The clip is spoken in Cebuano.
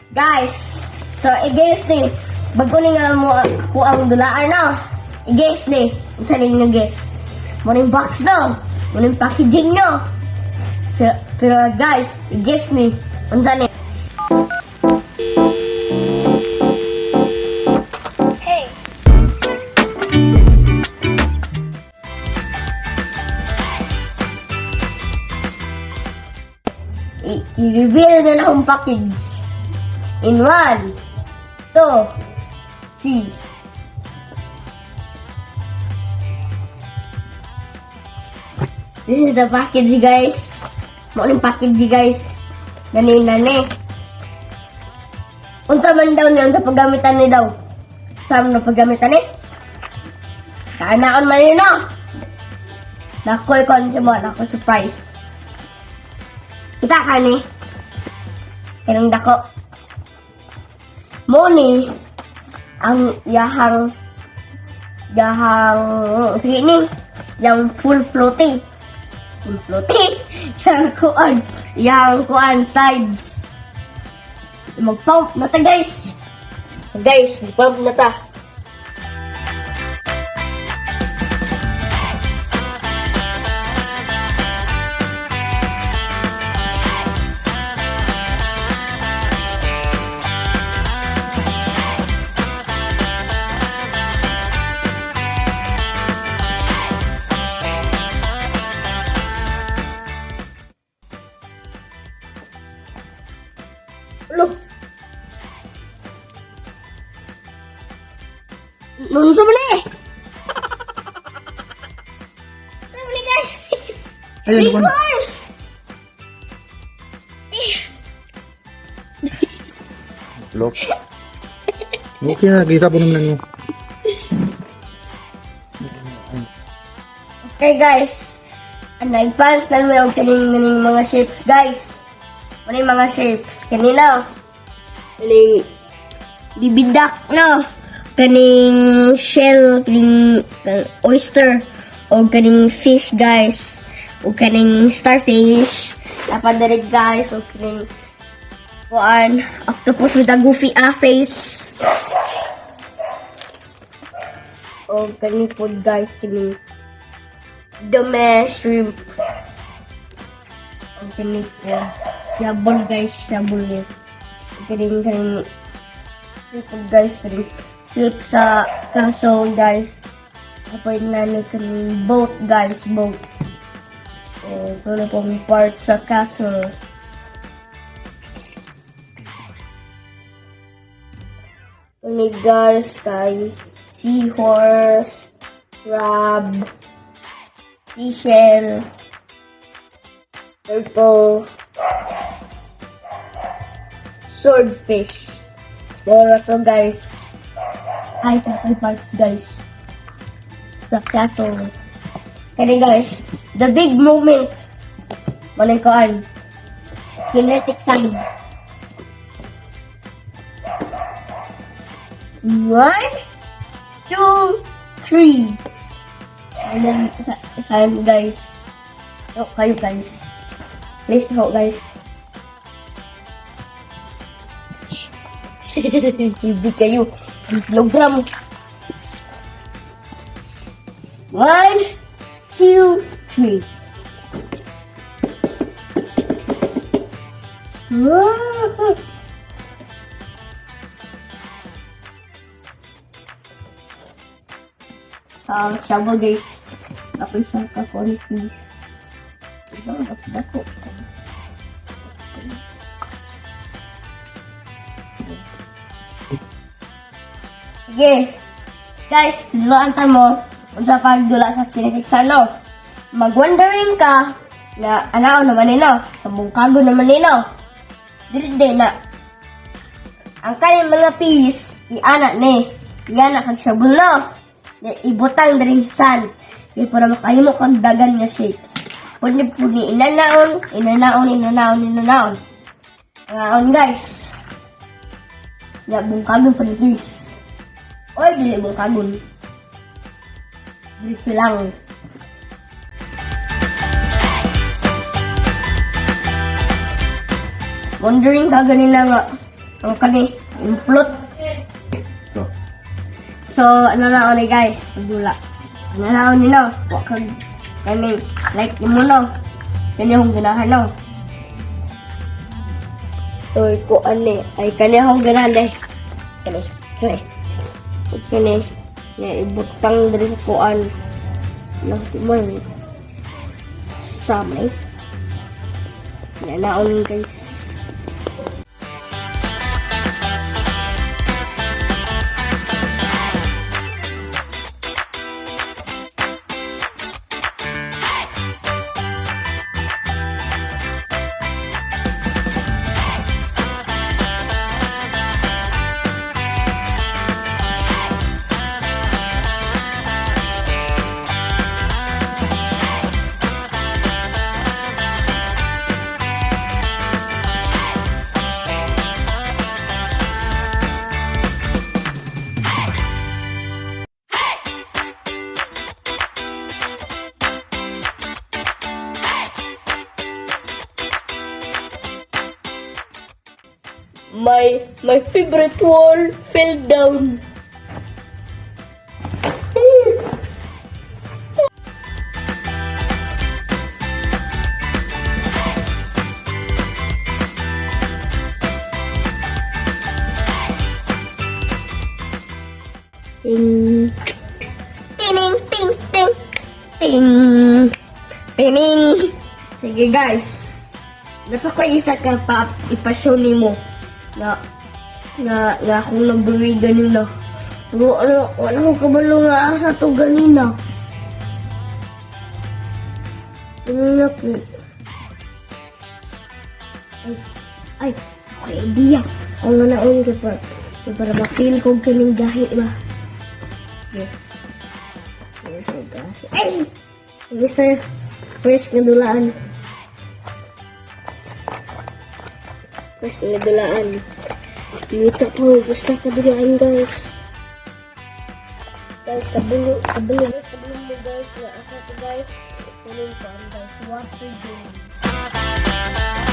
Guys, so i-guess ni, bago ni nga mo ako ang dulaan, no? I-guess ni, unsa ninyo guess? Mo ning box, no? Mo ning packaging, no? Pero guys, i-guess ni, unsa ni? Hey. I-reveal na na akong package. In one, two, three. This is the package, guys. Mao ning package, guys. Nani nani. Unsa man daw niyan sa paggamitan ni daw? Sa man paggamitan ni? Kaanaon man ni, no? Nakoy kon sa mo, nakoy surprise. Kita ka ni. Kanang dako. Mo ni ang yahang yahang sige ni yang full floating. Full floating. Yang kuan sides. Mag-pump na ta, guys. Guys, mag-pump na ta. Ulo. Nunso mo na eh. Ano mo na, guys? Ayun, ano? Recall! Look. Okay na, kita po naman niyo. Okay, guys. Ang nagpant na mo yung kaning mga shapes, guys. Ano yung mga shapes? Kanina. Kaning bibidak, no? Kaning shell, kaning oyster, o kaning fish, guys. O kaning starfish. Napadarig, guys. O kaning kuan, octopus with a goofy face. O kaning food, guys, kaning the shrimp. Ang kinig po. Siyabol, guys, siyabol yun. Kining kining shrimp, guys, kining shrimp sa castle, guys. Apoy na ni kaning boat, guys, boat. O, kung pong part sa castle. Kani, guys, kay seahorse, crab, seashell, turtle, swordfish. Mora to, guys. Ay, turtle parts, guys. Sa castle. Kani, guys, the big moment. Manay koan. Kinetic sand. One, two, three. And then, sa guys. Oh, kayo, guys. Please help, guys. Ibig kayo. Kilogram. One, two, three. Ah! Ah, shovel, guys. Ako isang ka-confuse. Diba, mas dako. Sige. Guys, tuloan ta mo unsa pagdula sa kinetic no. Mag-wondering ka na anao naman nino, kabungkago naman nino. Dili din na. Ang kaning mga piece, iana ni. Iana kag shovel, no. Ibutang diri sand. Di para makahimo kag dagan nga shapes. Pwede po ni inanaon, inanaon, inanaon, inanaon. Inanaon, guys. Ya, bungkagon pa ni guys. Oy, dili bungkagon. Dito lang. Wondering ka ganina nga. Ang kani, implot. So, So, ano na ni, guys, pagdula. Ano na ni, no? Wa kag kaning like nimo, no. Kani akong ganahan, no. So, ko ani ay kani akong ganahan day. Kani, kani. Kani nga ibutang diri sa kuan. No, di mo samay. Naon, guys. My favorite wall fell down. Ting. Tining ting ting ting. Tining. Sige, guys. Dapat ko isa ka pa ipa-show nimo na na na akong nabuwi ganina. Pero ano, wala ko kabalo nga asa to ganina. Ganina ko. Ay, ay, ako idea. Ang nanaon ko pa, para ma-feel ko kaning gahi ba. Yeah. Ay! Mr. First nga dulaan. First nga dulaan. Dito po, basta kadulaan, guys. Guys, kabulo, kabulo, guys, kabulo mo, guys. Nga asa to, guys. Kunin ko ang, guys, water games.